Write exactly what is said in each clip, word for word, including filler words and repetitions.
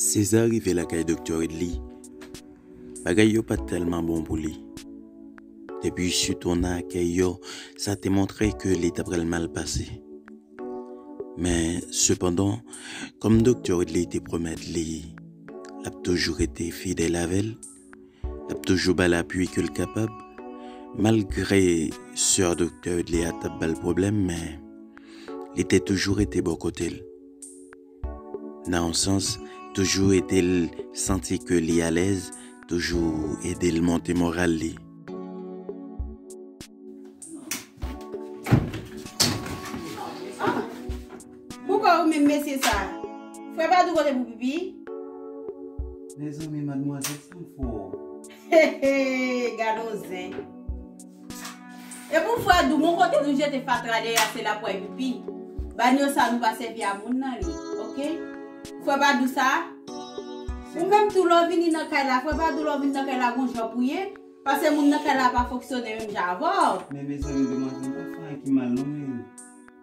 César rive lakay Doktè Wedley. Bagay yo pa t tèlman bon pou li. Depi sitou nan akèy yo, sa te montre ke li ta pral mal pase. Men, sepandan, kòm Doktè Wedley te pwomèt li, l ap toujou rete fidèl avè l, l ap toujou ba l apui ke l kapab, malgre sè Doktè Wedley a t ap ba l pwoblèm, men li te toujou rete bò kote l. Nan yon sans, toujou ede l santi ke li alèz, toujou ede l monte moral li. Poukwa ou menm mesye sa? Frè Badou kote pou pipi? Mezanmi, madmwazèl, sa m fè w? Gade w zen. E pou frè Dou, bon kote nou jete fatra dèyè se la pou pipi. Banyo sa nou pa sèvi a moun nan li, oke? Frè Badou sa, ou menm tou lè w vini nan kay la, frè Badou lè w vini nan kay la gon jan pou ye, paske moun nan kay la pa fonksyone menm jan avè w. Men mezanmi, demwazèl, m pa fè anyen ki mal non, men.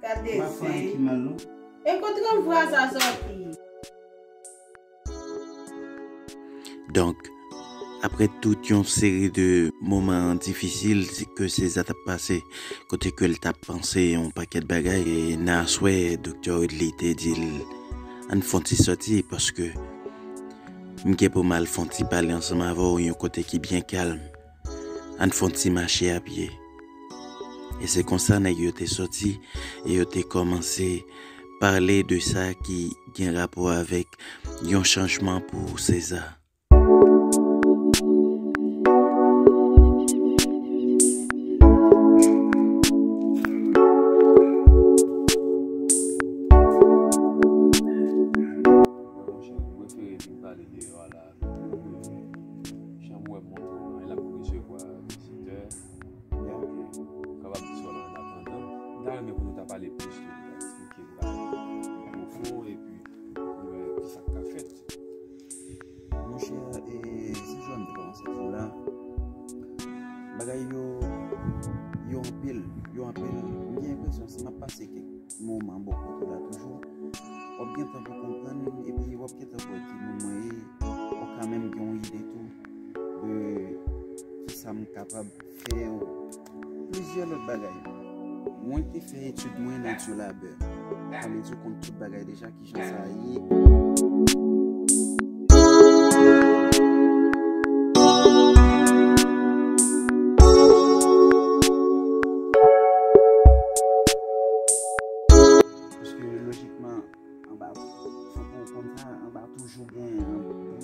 Gade M pa fè anyen zen. Ki mal non. E kote granm vwa sa sòti? Donk, apre tout yon seri de moman difisil ke César t ap pase, kote ke l t ap panse yon pakèt bagay, e nan aswè, Doktè Wedley te di l, ann fè yon ti sòti, paske m gen pou m al fè yon ti pale ansanm avè w yon kote ki byen kalm. Ann fè yon ti mache a pye. E se konsa nèg yo te sòti e yo te kòmanse pale de sa ki gen rapò avèk yon chanjman pou César. Monchè, m prefere vin pale deyò a la. Jan m wè m monte w nan, l ap resevwa vizitè. Ou kapab di sa w la an atandan. M ta renmen pou nou ta pale plis tou, nou ta eksplike nou bagay pi pwofon epi nou wè kisa k ka fèt. Monchè, e, se jan m te kòmanse di w la, bagay yo, yo anpil, yo anpil. M gen enpresyon si m ap pase kèk moman bò kote w la toujou, w ap gentan pou konprann epi w ap gentan wè ki moun mwen ye, w ap kanmenm gen yon ide tou de kisa m kapab fè w plizyè lòt bagay. Mwen te fè etid mwen nan du labeur. Sa vle di w konn tout bagay deja, kijan sa ye. Paske lojikman, anba, fòk ou konn sa, anba toujou gen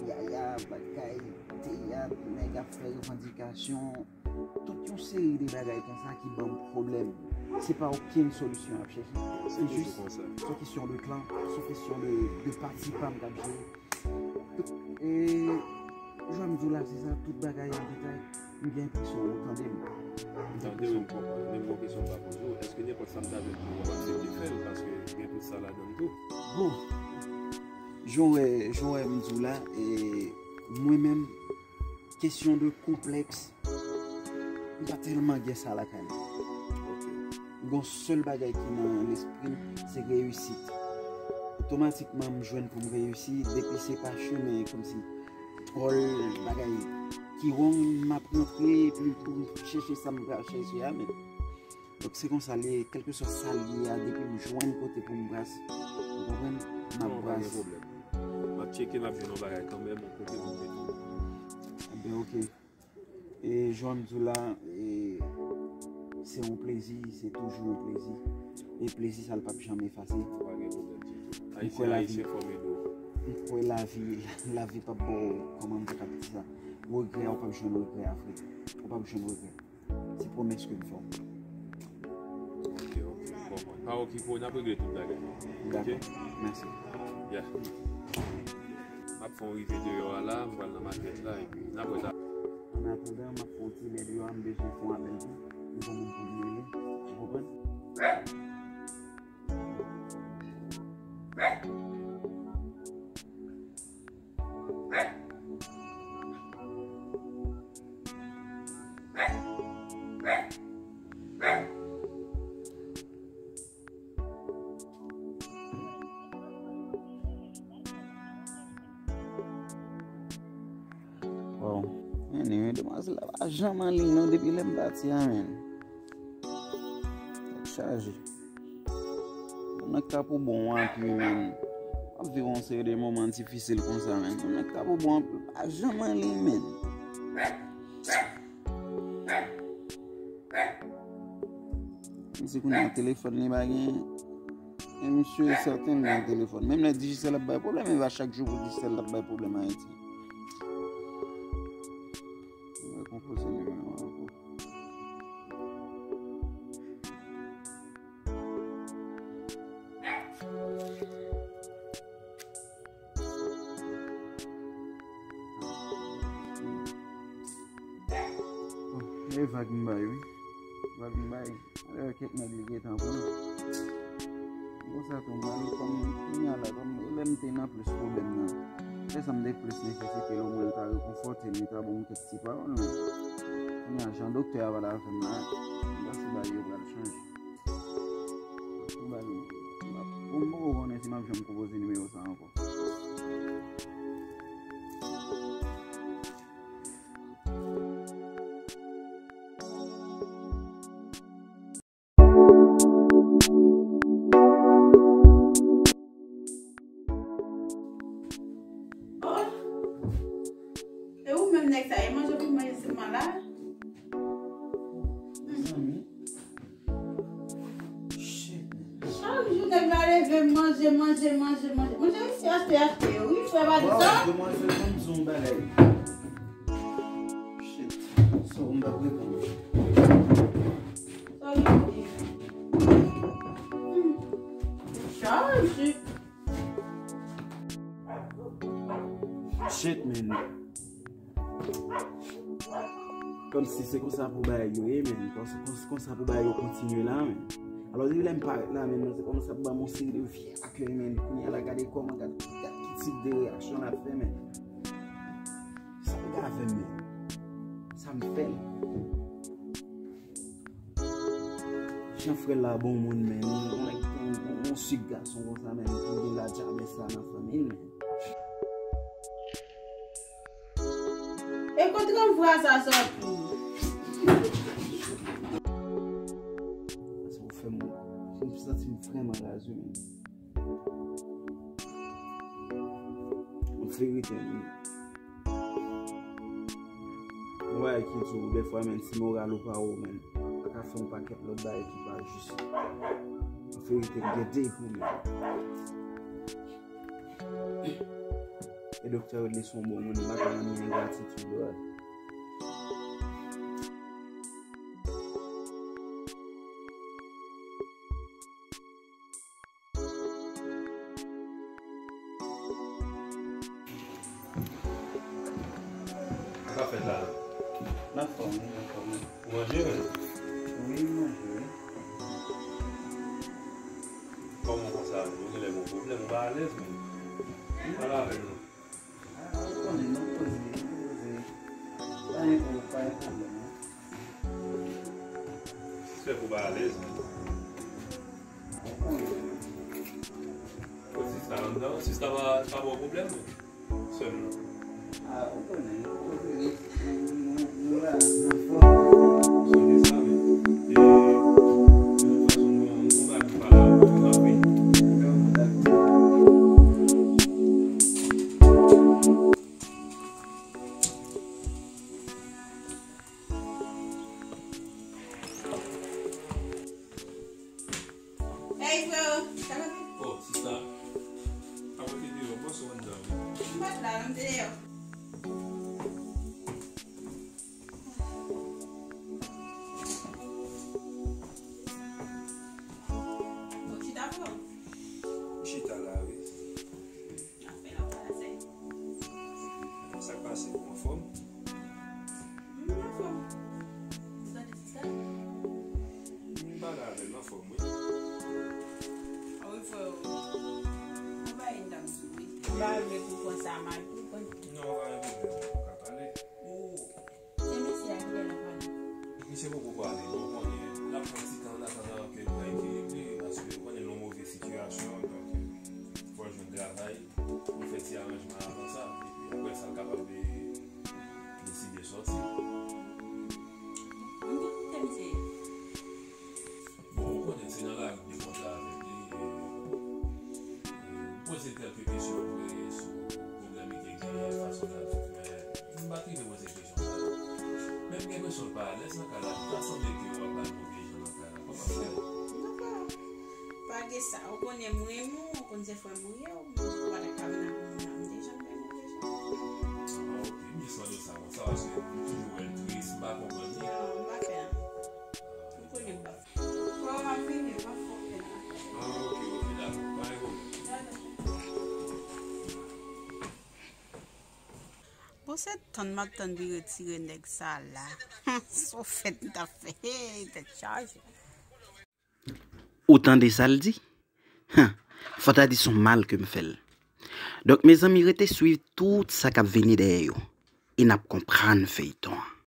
yaya, bagay, teyat, nèg ap fè revandikasyon, tout yon seri de bagay konsa ki ban m pwoblèm. Se pa okenn solisyon y ap chèche. Se jis yon kesyon de klan, se yon kesyon de, de pati pa m k ap jwe. E jan m di w la, se sa, tout bagay an detay, m gen enpresyon ou tande m. M tande w, m konprann. Men m gen yon kesyon m pa poze w. Èske nenpòt sa m ta jwenn pou w, w ap aksepte fè l? Paske gen tout sa ladan l tou. Bon, jan w wè, jan w wè m di w la, e mwen menm, kesyon de konplèks, m pa tèlman gen sa lakay mwen. M gen yon sèl bagay ki nan lespri m, se reyisit. Otomatikman, m jwenn pou m reyisi, depi se pa chemen kòmsi twòl bagay ki wrong, m ap rantre, epi pou m chèche sa m pral chèche a, men. Donk, se konsa l ye, kèlkeswa sa l ye a, depi m jwenn kote pou m bras, ou konprann, m ap Non, pa gen bras. Pwoblèm. M ap tcheke, m ap jwenn yon bagay kanmenm, yon kote pou m mete. Ebyen, oke. E jan m di w la, e, se yon plezi, se toujou yon plezi. E plezi sa, l p ap janm efase. Pa gen pwoblèm ditou. M Ayisyen, kwè lavi, Ayisyen fòme dlo. M kwè lavi, lavi p ap ba w, kòman m te ka di sa, regrè, ou p ap jwenn regrè apre. Ou p ap jwenn regrè. Se pwomès ke m fè w. Ok, ok, m konprann. Pa okipe w, n ap regle tout bagay. Dakò, mèsi. Yeah. M ap fè yon rive deyò a la, m pral nan makèt la, epi n ap wè sa. An atandan, m ap fè yon ti lè deyò a, m bezwen fè yon apèl tou. M gon moun pou m rele. Ou konprann? Men, demwazèl la pa janm anliy non depi lè m pati a, men. Tèt chaje. Moun nan k ta pou bon anpil, men. W ap viv yon seri de moman difisil konsa, men. Moun nan k ta pou bon anpil pa janm anliy, men. Menm si kounye a telefòn li pa gen, men misye sèten li gen telefòn. Menm lè Digicel ap bay pwoblèm, e pa chak jou pou Digicel ap bay pwoblèm Ayiti. Mwen konpoze nimewo a ankò. Bon, e vag m bay, wi. Vag m bay. Alò, kèk nèg li gentan pran. Konsa tou, m al kòm kounye a la, kòm lè m te nan plis pwoblèm nan. Lè sa m te plis nesesite l, omwen l ta rekonfòte m, li ta ban m kèk ti pawòl, men kounye a, jan doktè a pale avè m la, m panse bagay yo pral chanje. Pou bagay yo, m ap, m poko konnen si m ap janm konpoze nimewo sa ankò. Oh! E ou menm nèg sa, e manje pou manje sèlman la? Mezanmi. Shit, man. Chak jou nèg la leve, manje, manje, manje, manje. Manje isi, achte, achte. Wi, frè, pa di sa. Wow, demwazèl, ban m di w yon bagay. Shit. So, m p ap reponn. Sa w gen pou di? Hmm. Chaje. Shit, man. Kòmsi se konsa pou bagay yo ye, man. Kòmsi, kòmsi konsa pou bagay yo kontinye la, man. Alò, depi lè m parèt la, man, se kòmsi ap ban m yon seri de vye akèy, man. Kounye a la, gade kòman, gade, gade ki tip de reyaksyon l ap fè, man. Sa m ka fè, man? Sa m fè? Jan frè la bon moun, men yon nèg, yon, yon, yon sik gason konsa, men pou gen ladjabès sa nan fanmi l, men. E kote ranvwa sa sòti? Sa fè m, m santi m vrèman raze, men. An verite, men. Yon bagay ki di w, dèfwa, men, si moral ou pa wo, men, a ka fè yon pakèt lòt bagay ki pa jis. An verite, m gen de kou, men. E doktè Rodley se yon bon moun, m pa ka nan ingratitid, bro. Sa k ap fèt la? Nan fòm, wi, nan fòm, wi. Ou manje, men? Wi, m manje, wi. Kòman konsa, ou genlè gen pwoblèm, ou pa alèz, men. Pale avè nou. Ah, ou konnen, nou poze, nou poze. Pa gen pwo-, pa gen pwoblèm, non. Sè, ou pa alèz, men. Ou konnen. Ou sista anndan, sista pa, pa ba w pwoblèm, men. Sè m nan. Ah, ou konnen, nou poze, nou, nou, nou la, nan fòm. Sonje sa, men. E, de tout fason, nou, nou pa, nou pa la, nou pa. Hey, freo, sa va? Oh, sista. Akote deyò, bò sou anndan. M pa t la, non, m te deyò. Bon, chita, freo. M chita la, wi. Afè la pase. Sa k pase, ou anfòm? M anfòm. Ou tande sista? M pale avè l, m anfòm, wi. A wi, freo. Ou pa yon dam sou, wi. M pa vle pou pran sa mal, pou pran. Non, pa gen pwoblèm, ou ka pale. Oh. Se mesye a kilè l ap pale? Misye poko pale, men w konnen, l ap pran ti tan l, an atandan ke l pran ekilibre, paske w konnen l nan move sitiyasyon, donk, fò l jwenn travay, pou l fè ti aranjman avan sa, epi apre sa, l kapab, e, deside sòti. Kesyon vre sou pwoblèm li te genyen, fason l ap viv, men m pa t rive poze kesyon sa yo. Men m gen enpresyon l pa alèz nan kay la, li pa sanble ke w ap bay move jan nan kay la. Kòman fè? Non, pa, pa gen sa. Ou konnen m renmen w, ou konn se frè m ou ye, ou pa ta ka vin ak moun nan, m te janm bay move jan. Ah, ok. M jis mande w sa konsa, paske m toujou wè l tris, m pa konprann li. Non, m pa fè anyen. M konnen m pa fè. Bon, m ap vini, m ap fè anpil. Ah, ok, ok, dakò. Pa gen pwoblèm. Bon, se tann m ap tann li retire nèg sa la. Sa w fè m t ap fè. Hey, tèt chaje. Ou tande sa l di? Hen, fò ta di s on mal ke m fè l. Donk, mezanmi, rete swiv tout sa k ap vini dèyè yo. E n ap konprann feyton an.